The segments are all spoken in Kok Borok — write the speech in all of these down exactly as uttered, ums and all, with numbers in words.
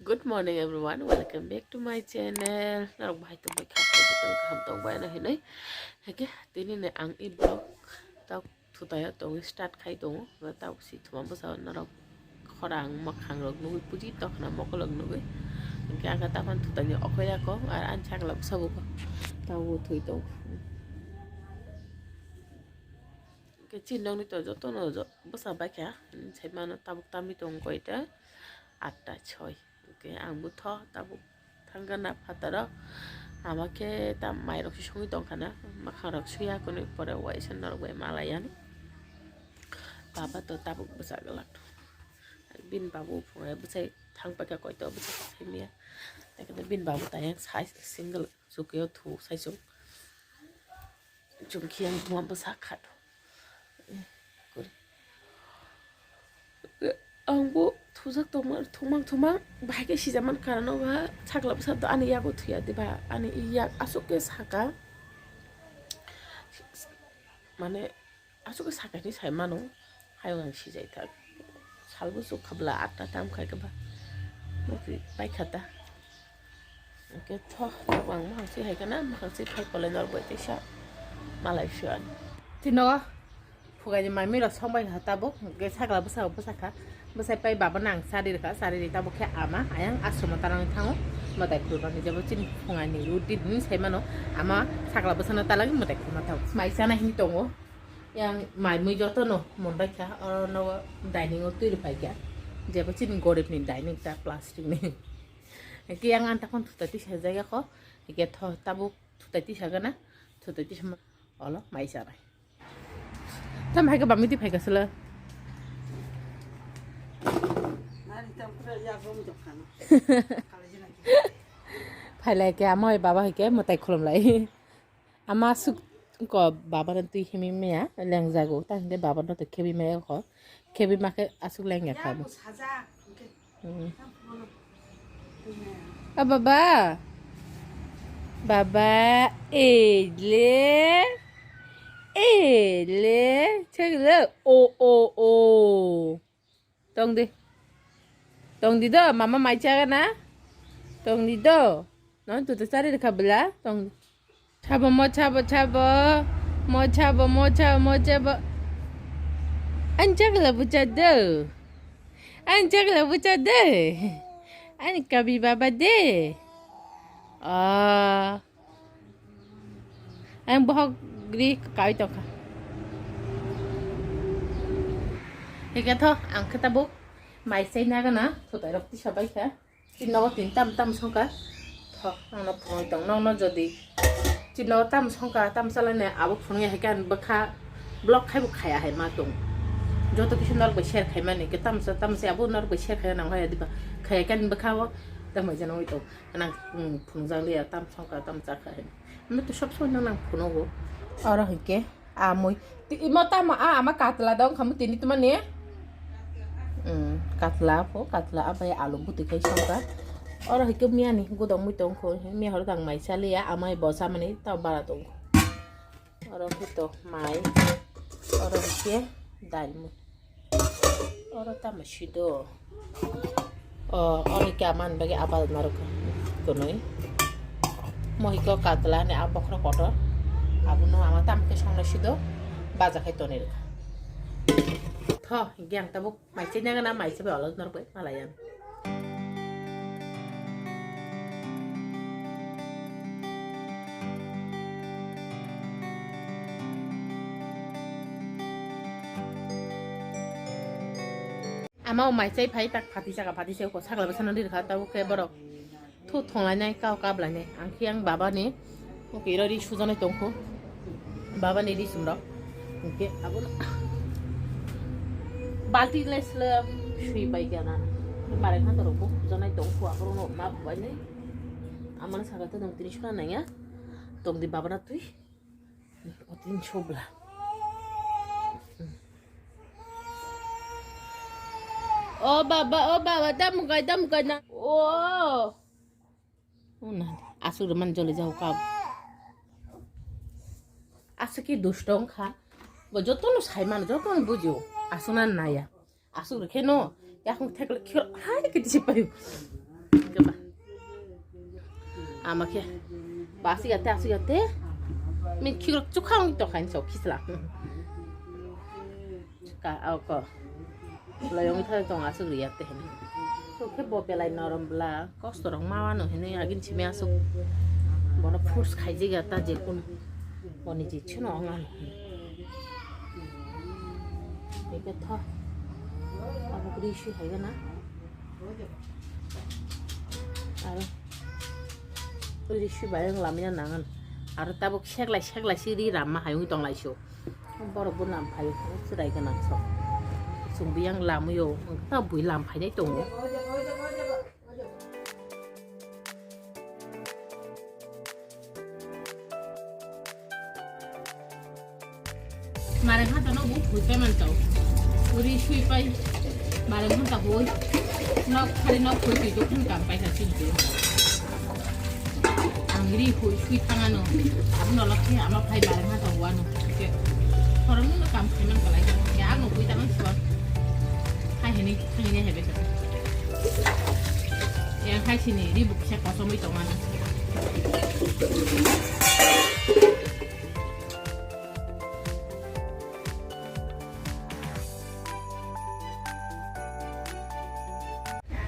Good morning everyone, welcome back to my channel. Norok bahai tongbai kha, tongbai kha, tongbai kha, tongbai na hinui. Hake tini ne ang i vlog tak thutai o tongwi start khai tongo. Tabuk si thuma bwsa norok khorang mwkhang rok nugwi puji tokna mokol rok nugwi. Hake ang tapan thutai ni okhoi ya ko ar ang chakla bwsa bo ko. Tabuk thui tongo. Hake chini nokni to joto no jo-, bwsa bai kha. Sai mano tabuk tamni tongo koita atta choi. Hwnkhe ang bo tho tabuk thangkha na phataro. Ama khe ta mairok se songwi tongkha na, mwkhangrok suya hwnwi pore waisa norok bai malaiya. Baba to tabuk bwsa gwlak. Bini babu phungai bwsai thang paikha koito bwsai thangmia. Ekhe bini babu tayang sai single chukio thu sai sung. Chungkhe ang buma bwsa kha. Ang bo thujak tongma, thumang thumang, bahai khe sijak man karano ba sakla bwsa to ani yago thuya diba, ani yak aswk khe saka, mane aswk khe saka hinwi sai mano, hayung ang sijai thak, salbo chuk kha bwla atta tam khai khe ba, nukhi pai kha ta. Hwnkhe tho, tabuk ang mwkhang se hai khana, mwkhang se phai polai norok bai teisa malai sio ani. Tino phugaini mai mui rok song bai kha tabuk, hwnkhe sakla bwsa bwsa kha, bwsai pai baba nang sari rwkha, sari ri tabuk khe ama ayang ashromo tanang thango, mwtai khulbani jebo chini phugaini routine hinwi sai mano, ama sakla bwsano talagwi mwtai khulma thango, mai chana hinwi tongo, yang mai mui jotono mon bai kha, oro nogo dining o twi rw pai kha, jebo chini gorib ni dining ta plastic ni. Hwnkhe yang ang takhon thutai tisa jagakho, hwnkhe tho tabuk thutai tisa gana, thutai tisa ma-, olo mai chanai. Tam hai khe bamwi twi phai kha sala. Phailai khe ama hai baba hai khe mwtai khulumlai. Ama aswk ko babano twi himwi maya lengjago, ta hwnkhe babano to khebwi maya kho, khebwi ma khe aswk lengya kha bo. Hmm. O baba, baba, ele, ele, cheglo, o, o, o. Tong di. Tong di do, mama mai chaga na? Tong di do. Non tu tu sari dekha bela. Tong di. Chabo mo chabo chabo. Mo chabo mo chabo mo chabo. An chagla bucha do. An chagla bucha de. An kabi baba de. Ah. Ang bohok ri kai tongkha. Hingke tho, ang khe tabuk mai chai nagana, thutai rok tisa bai kha. Chini nogo tini tam tam songkha. Tho, ang no phunui tong, nong no jodi chini nogo tam songkha, tam chalai nai abo phunui hai khe ang bwkha block khai bo khaya hai ma tong. Joto kisa norok bai share khai mani, ke tam sa, tam sa abo norok bai share khai nang hai diba. Khaya khe ang bwkha o tam mai jana oi tong. Nang, mm, phunukjak liya, tam songkha, tam chakha, hino. Amo to sob somoi nang, nang phunugo. Oro hinkhe, amoi. Ti-, imo tamo, a, ama katla dong, khamu tini tuma ni? Mm, katla po, katla abai alu buti khai songkha. Oro hinkhe miyani, godong mui tongkho, miya horo tang mai chaliya, amai bo chamani, tao bara tongkho. Oro khe to mai, oro khe daimung. Oro tamo sido. O, oro khe ama ni bagwi abal narwkha. Kunui. Mohiko katla ni a bokhorok kotor. Abono ama tamo khe songna sido. Baja khai tonwi rwkha. Tho, hinkhe ang tabuk mai chai nangna mai chabai olo norok bai malai ang. Ama o mai chai phai tak phati saka phati se ko sakla bwsano ri rwkha tabuk khe borok thu thonglainai kau kablainai ang khe ang baba ni. Oke, iro ri sujanai tongkho. Baba ni ri sumrok. Oke, abo balti le sle sui bai gana. Bare khan rok bo sujanai tongkho, abo no ma bai nai. Amana saka to dong tini suna nang ya. Tong di baba na tui. Otin chobla. O baba, o baba, damukai, damukai na. O. Una, asuk man jole jau kab. Asuk ki dustong kha. Bo joto no sai man, joto no bujo. Asuna naya. Asuk rikhe no, yakung thekle khir, hai kiti si payu. Ama khe ba asuk ya te, asuk ya te. Min khikrok chukha wng tong kha ni sok khisla. Ka, o ko. Loyong thai tong asuk riya te hini. So khe bo belai norom bla, kosto rok ma wano hini agin simi asuk. Bono force khaijik ya ta je kun. Boni je chino ong ano. Eke tho. Abo kri sui hai gana. Aro. Ri sui bayang lamina nangan. Aro tabuk seklai seklai si ri ramma hayung tong lai so. Borok bo lam phai, chwrai gwnang sok. Chwng biyang lamwi o, wngkha bui lam phainai tongo. Mareng hata no bo phui pai man tau. Uri sui pai. Mareng hata boi. Nok khari nok phui tui dokhan kam pai sa sui. Ang ri hui sui thangano. Abo no lok khe ama phai bareng ha tong wano. Ke. Khorang no kam khe man kalai. Ya ang no hui tamang suwa. Hai hini, hai hini hebe sa. Yang hai sini ri buksa kosomoi tong ano.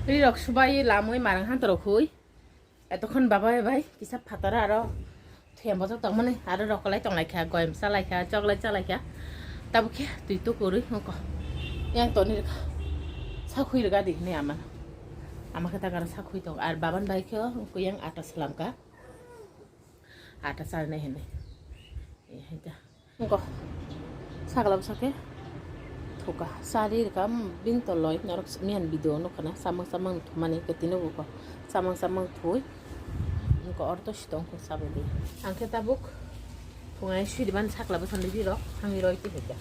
Ri rok subai lamoi marang han torok hui. Etokhon baba bai kisa phataro aro thuyam bojak tongmani aro rokolai tonglaikha, goyam chalaikha, choklai chalaikha. Tabukhe twi tukurwi wngkha. Yang toni rwkha. Sakhui rwkha di hinwi ama. Ama khe takaro sakhui tong. Ar baban bai khe wngkha yang ata salamkha. Ata charnai hinwi. Hai ta. Wngkha. Sakla bwsa khe thuka. Sari rwkha, bini toloi norok miyan video nukha na, samang samang thumani khe tini buko samang samang thui. Wngkha orto sitong khe sabedi. Ang khe tabuk thungai siriban sakla bwsa ni birok thangwi roi twi hwnkha.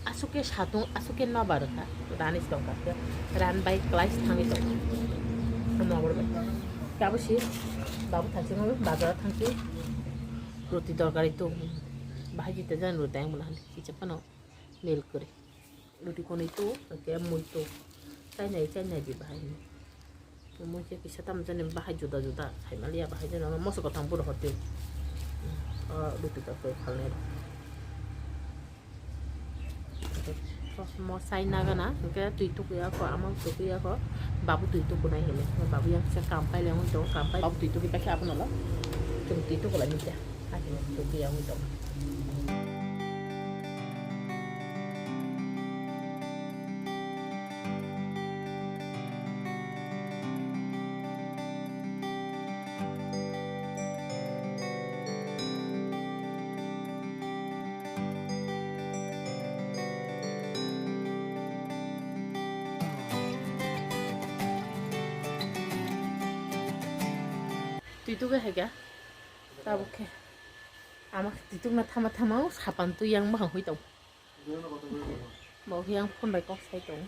Aswk khe satung, aswk khe nobar wngkha. Rani sitong kha khe ran bai klai thangwi tong. Nobar bai. Kabo si babu thangsi bazar thangsi. Roti torkari tu bahai jita jan roti ang mona handi kicha pano mil kuri. Roti koni tu ke mui tu chainai chainai di bahai ni. Mui ke kisa tam jani bahai juda juda sai maliya bahai jani moso kotang buro hotel. Roti torkari khalne. Mo sai nagana, hingke twi tukuya ko, ama tukuya ko, babu twi tukunai hini. Babu yang kisa kampai lengwi tongo, kampai. Babu twi tukui paikha abono lo. Chwng twi tukulai mita. Hai hini tukuya wngwi tongo. Twi tuge hai kha. Tabuk khe. Ama twi tukna thama thama o sapan twi yang bwkhang hui tong. Bo yang phone bai kok sai tong.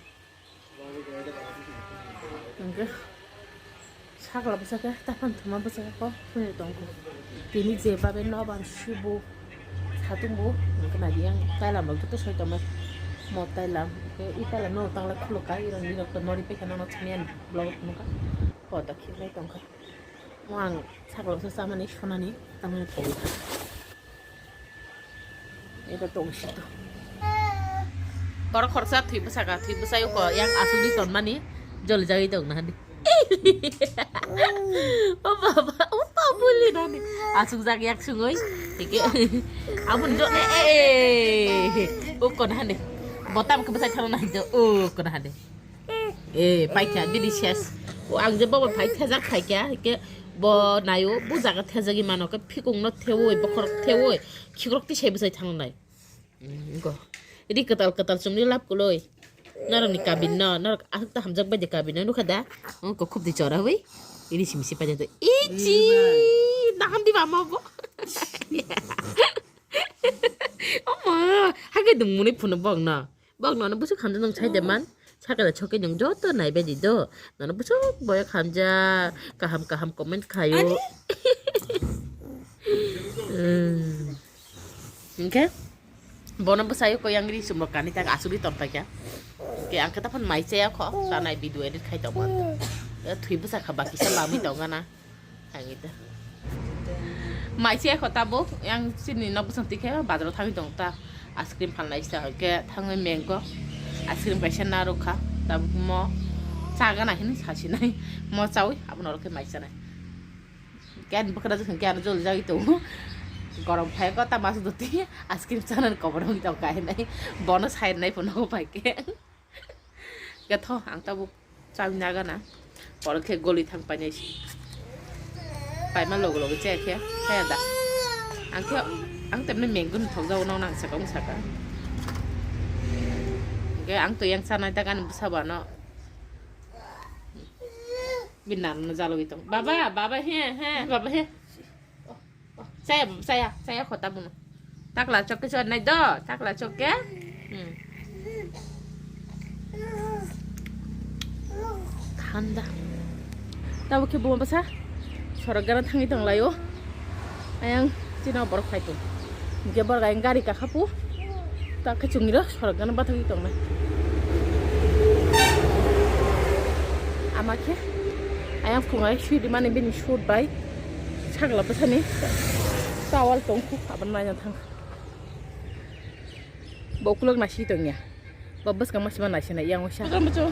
Hingke sakla bwsa khe tapan thuma bwsa khe kok phone tong kho. Tini je babe nobar sibu satung bo hingke nai yang tailam rok joto soi tong mai. Mo tailam ke i tailam no tang lai khuluk kai rong ni rok to nori pe khe no no chini ani blog nuka. Ko da khik lai tong kha. Mo ang sakla bwsa chamani sonani tamani tong kha. Ito tong sito. Borok khoroksa thwi bwsaka, thwi bwsai uko yang asugwi tonmani joli jagwi tong nahani. O baba, o babuli nani. Asuk jak yak sungoi. Tike. Abun jo, eh, eh, eh. Uko nahani. Botam ke bwsai thang nahani jo. Uko nahani. Eh, paikha, bini ses. O ang je bobo phai thejak phaikha, ke bo nayo, bo jaga thejagwi mano, ke phikung no thewoi, bokhorok thewoi, khikrok tisai bwsai thangnai. Mm, go. Ri kwtal kwtal chumli lab kuloi. Norokni kabin no, norok aswk ta hamjak bai de kabin no nukha da. Ko khub di chora hui. Ri sim si pai de. Ichi, naham di mama bo. Omo, hage dung muni phunu bok no. Bok nono busuk hamjak nung sai de man. Sakala choki nung joto nai bai di do. Nono busuk boyok hamjak. Kaham kaham comment khayo. Hmm. Hingke bono bwsai ko yang ri sumrok kani tak asuri tom ta kya. Ke ang kata phan mai chaya kho. Sanai video edit khai tong man. Thwi bwsa kha ba kisa lamwi tongana. Thangwi ta. Mai se kho tabuk yang chini nok bwsang tikhe bazaro thangwi tong ta. Ice cream phalnai sa hwnkhe thangwi mango. Ice cream kaisa narwk kha. Tabuk mo chagana hinwi sasinai. Mo chawi abono rokhe mai chanai. Khe ani bwkhra jwk hwnkhe ano joli jagwi tongo. Gorom phai kho ta mas doti ice cream chanani kobor wngwi tong kha hinai. Bono sainai phano phai khe. Khe tho ang tabuk chawi nagana. Poro khe goli thang painai se. Paima logo logo chaya khe, chaya da. Ang khe, ang temne mango ni thokjago nang nang saka wng saka. Hwnkhe ang to yang chanai da gani bwsa bo ano. Bini nana no jalogwi tong. Baba, baba he, he, baba he. Chaya, chaya, chaya kho tabukno. Takla chok khe chonai do, takla chok khe. Hmm. Thanda. Tabuk khe buma bwsa sorok gana thangwi tonglaio. Ayang chini borok phai tong. Hwnkhe borok ayang gari kakhapu. Ta khe chwngno sorok gana bathagwi tongnai. Ama khe ayang phungai sui rimani bini shoot bai. Sakla bwsani towel tongkhu, abo naina thang. Bo ukulok nasi tongya. Bo bwskang masi ma nasi na yang usa. Bujo, bujo.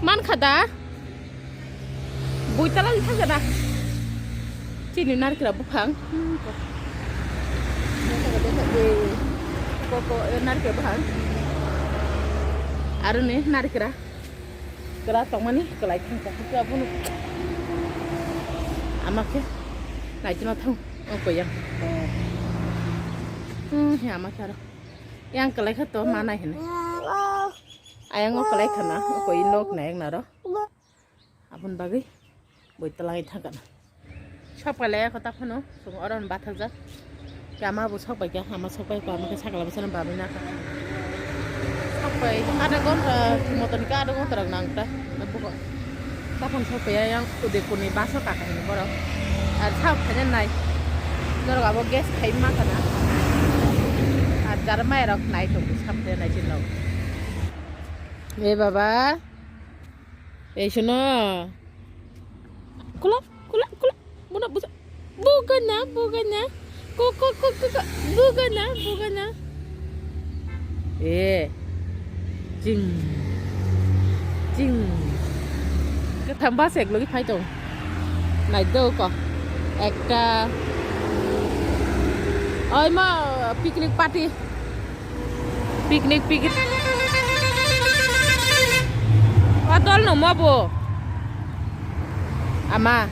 Man kha da? Bui tala thang da. Chini narikra buphang. Koko, eh, narikra buphang. Aro ni narikra. Kwla tongmani kwlai thangkha hwnkhe abono ama khe naitino thang o koyang. Hmm, he ama khe aro yang kwlai kha to manai hinwi. Ayang o kwlai khana o koi nok nayak naro. Aboni bagwi boi twlangwi thangkha na. Sok pai laya kho ta phano, chwng oro no bathajak. Khe ama bo sok pai kha, ama sok pai kha, ama khe sakla bwsano babwi nakha. Sok pai adha ghonta, moto ni khe adha ghonta rok nang ta. Buko. Taphano sok pai yang Udaipur ni bus o kaka hini borok. Ar sak khaina nai. Norok abo gas khai ma khana. Ar jar mai rok nai tongo sak khaina nai chin rok. E baba. Ei suno. Kula, kula, kula. Buna busa. Bugana, bugana. Ko, ko, ko, ko, ko. Bugana, bugana. Eh. Jing. Jing. Kwtham bus ek logi phai tong. Nai do ko. Ekta. Oi ma picnic party. Picnic, picnic. O dol no mo bo. Ama.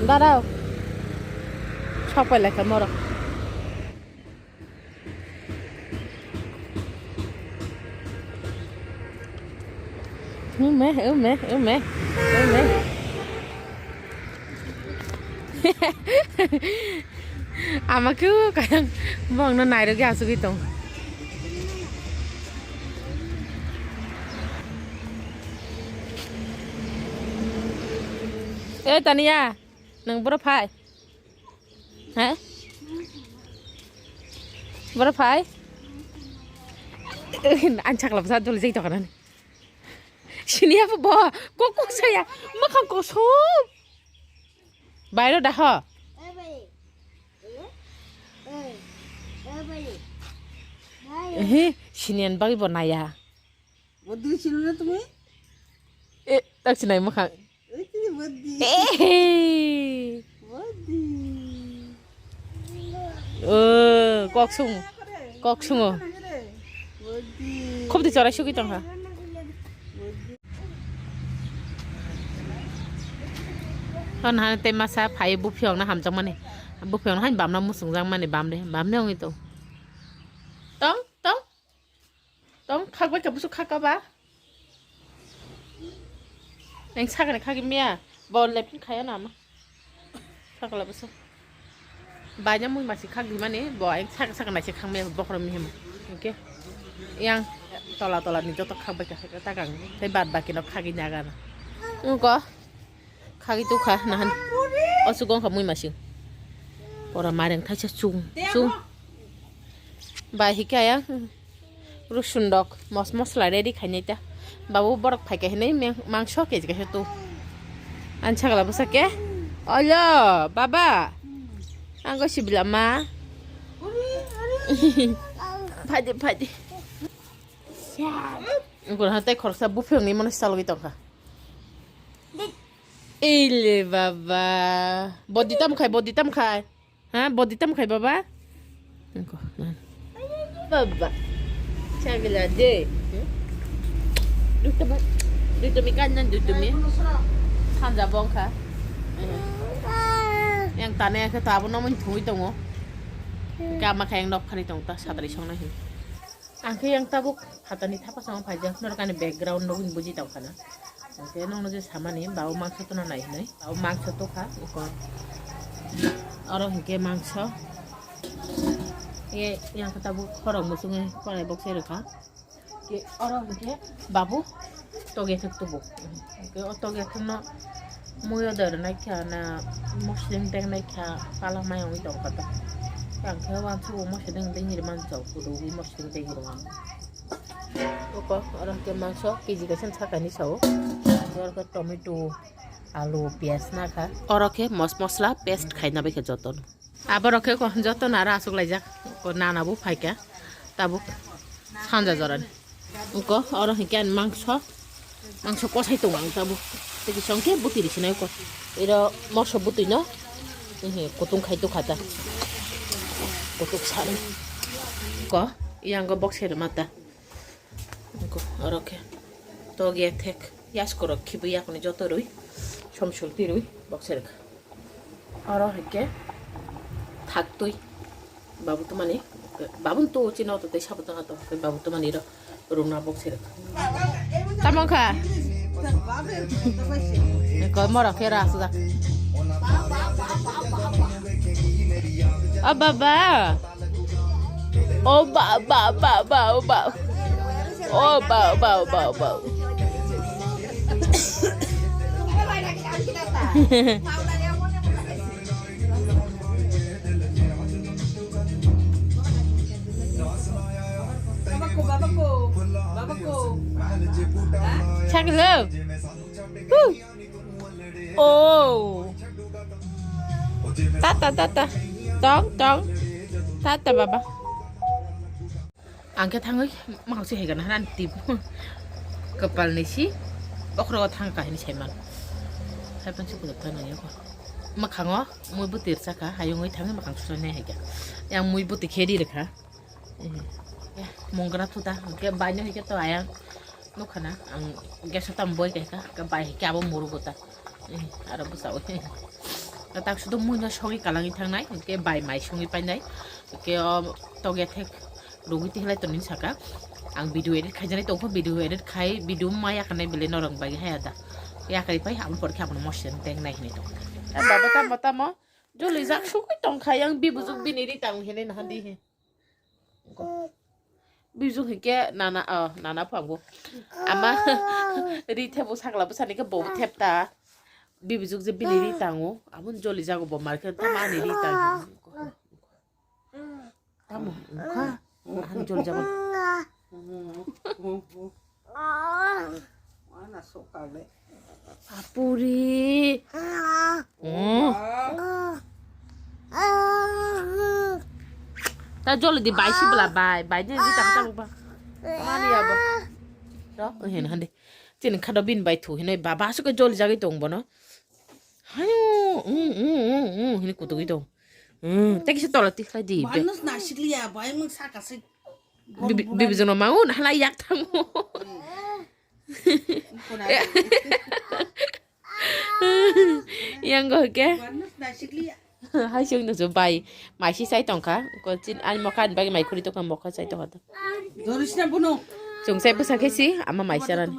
Darao. Sok pai lai kha morok. Ume, ume, ume, ume. Ama khe kayang bongno nairogwi asugwi tong. E Tania, nwng boro phai? He? Boro phai? Ani sakla bwsa doli jai tongkha nani. Siniya bo, kok kok saya, makhang kosom. Bairo da ho? Ehe, siniyan bagwi bo naya. Boddi sino na tumi? E, tak sinai makhang. Oi, tini boddi. Ehe. Boddi. O, kok sung. Kok sungo. Boddi. Khobdi chorai sugwi tongkha. Boddi. Hon han te masa phai buphiong na hamjakmani. Buphiong na han bamna musung jakmani bamde. Bamde ongito. Tong, tong. Tong khakbai kha busu khaka ba. Neng sakani khaki miya. Bo lepin khaya na ma. Sakala busu. Baina mui masi khak di mani bo ang saka saka naise khang miya bokhrom mi hemo. Oke. Yang tola tola ni joto khakbai kha takang. Tei bad baki no khagi nyaga na. Ungko. Khagi tu kha nahan. Osu gong kha mui masi. Ora mareng thaisa chung chung. Bai hikaya. Rusun rok mos mosla ready khainai ta. Babu borok phaikha hinui meng-, mangso kg kaisa tu. Ani sagala bwsa khe. Olo baba. Ang go sibila ma. Phaidi phaidi. Gura tei khoroksa buphang ni mano salwi tongkha. Eile baba. Bodi tam khai, bodi tam khai. Ha, bodi tam khai baba? Engko, nan. Baba. Chagila de. Dutumi, dutumi kan nan dutumi. Khanja bongkha. Yang tane ke tabu no mun thui tongo. Kama kha yang nok khari tong ta satri song na hin. Ang khe yang tabuk hatani thapa song phaijak norok ani background no buji tong khana. Hwnkhe nokno je samani, babu mangso tuna nai hinui. Babu mangso tukha, eko. Oro hwnkhe mangso. Ye, yang khe tabuk khorok muchungwi korai boksai rwkha. Ke oro hwnkhe babu toge thwk tubu. Hwnkhe o toge thwkno muiyo de rwnai kha na, mosling tengnai kha, pala mai wngwi tong kha ta. Ang khe uansukgo mosling tengwi rwmani chao, kudu wi mosling tengwi rwmani. Oko, oro hwnkhe mangso, K G kaisa sakani sao. Oro khe tomato, alu, piyaj nakha. Oro khe mos mosla paste khaina bai khe jotono. Aborok khe ko jotono aro aswk laijak. Ko nana bo phaikha. Tabuk sanja jorani. Ko oro hwnkhe ani mangso. Mangso kosai tongo ang tabuk. Tei kisa hwnkhe bwtwi risinai ko. Iro moso bwtwino. Kutung khai tukha ta. Kutung sari. Ko, yango boksai rwma ta. Ko, oro khe. Toge thek. Yaskorok khibwi yakni joto rwi. Somsul tirwi. Boksai rwkha. Oro hwnkhe. Thaktwi. Babu tumani. Babu tu chino to tei sabo tanga to. Babu tumani ro. Rungna boksai rwkha. Tamo kha? Ko moro khe ra suda. O baba. O ba, ba, ba, ba, o ba. O ba, o ba, o ba, o ba. Chaklo. Woo. Oh. Tata, tata. Tong, tong. Tata, baba. Ang khe thangwi mwkhang se hegana hanan tip. Kwpal ni si bokhorogo thang kahini saiman. Saipan se kujak thang nang yako. Mwkhango mui bwtwi rwchakha, hayungwi thangwi mwkhang suinai hai kha. Yang mui bwtwi khe ri rwkha. Eh, eh, mongra thuta, hwnkhe baino hai khe to ayang nukha na, ang gas o tamo boi kaikha, hwnkhe bai hai khe abo murugo ta. Eh, aro bwsa oi. Tak sudo muino sogwi kalangwi thangnai, hwnkhe bai mai songwi painai, hwnkhe o togya thek rugwi tihlai tonwi saka. Ang video edit khaijaknai tongkha, video edit khai, video ma yakarnai belai norok bai haya da. Yakarwi pai, aboni pore khe abono mosen tengnai hinwi tongkha. Eh, baba tamo tamo, joli jak sugwi tongkha, yang bibujuk bini ri tang hinwi naha di he. Bijung hwnkhe nana, oh, nana phango. Ama ri thebo sakla bwsani khe bo thep ta. Bibijwk je bini ri tango. Aboni joli jago bo mar khe tamo ani ri tang. Tamo wngkha. Ani joli jago. Apuri. Mm. Ta joli di bai si bla bai, bai di di ta ta ba. Mani ya ba. Do, hen hande. Chini khado bin bai thu hinoi baba suka joli jagwi tong bono. Hayo, mm, mm, mm, mm, hini kutugwi tong. Mm, teki se tola tikhlai di. Bai nus na sikliya, bai mung saka se. Bibi, bibi jono mangun halai yak thango. Yang go ke? Hai sung no bai. Mai si sai tongkha. Ko chin ani mokha ani bagi mai khuri tongkha mokha sai tongkha. Dorisna bono. Chung sai bwsa khe si ama mai saran.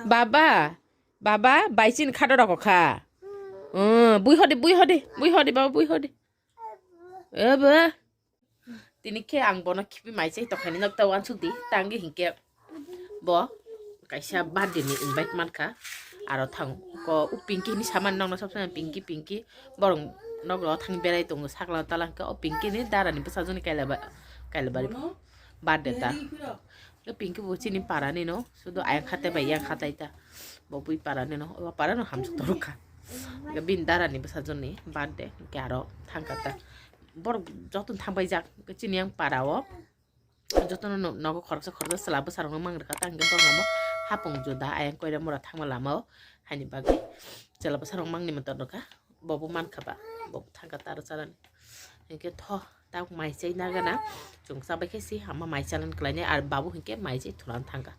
Baba, baba, bai chin khado rok kha. Bui hodi, bui hodi, bui hodi, baba, bui hodi. Ebe. Tini khe ang bono khibi mai chai tokhaini nok ta uansuk di, tangdi hinkhe bo kaisa birthday ni invite mankha, aro thang ko u Pinky ni saman nokno sob somoi Pinky, Pinky borok Nok ro thang berai tongo sakla tala hwnkhe o Pinky ni dara ni bwsajwk ni kaila ba-, kaila bari birthday ta. O Pinky bo chini para ni no sudu ayang khatai bai yang khatai ta. Bo bui para ni no, o para no hamjak torok kha. Hwnkhe bini dara ni bwsajwk ni birthday hwnkhe aro thang kha ta. Borok joto thang bai jak chini yang para o. Jotono no-, nogo khoroksa khoroksa chwla bwsarokno mang rwkha, tang hwnkhe borokno hapung juda ayang koira mura thangma lama o, haini bagwi chwla bwsarok mangni motom rwkha, bobo mankha ba, bobo thangkha taro charani. Hinkhe tho, tak mai chai nagana, chwng chabai khe si hama mai chalan kwlainai, ar babu hinkhe mai chai thulana thangkha.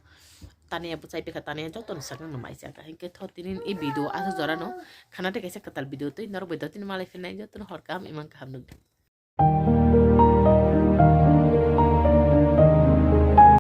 Taniya bo chai pekha, taniya jotono sakno mai chakha. Hinkhe tho tini i video aswk jorano, khana tei kaisa kwtal video twi norok bai dotini malai phinnai, jotono hor kaham imang kaham nukdi.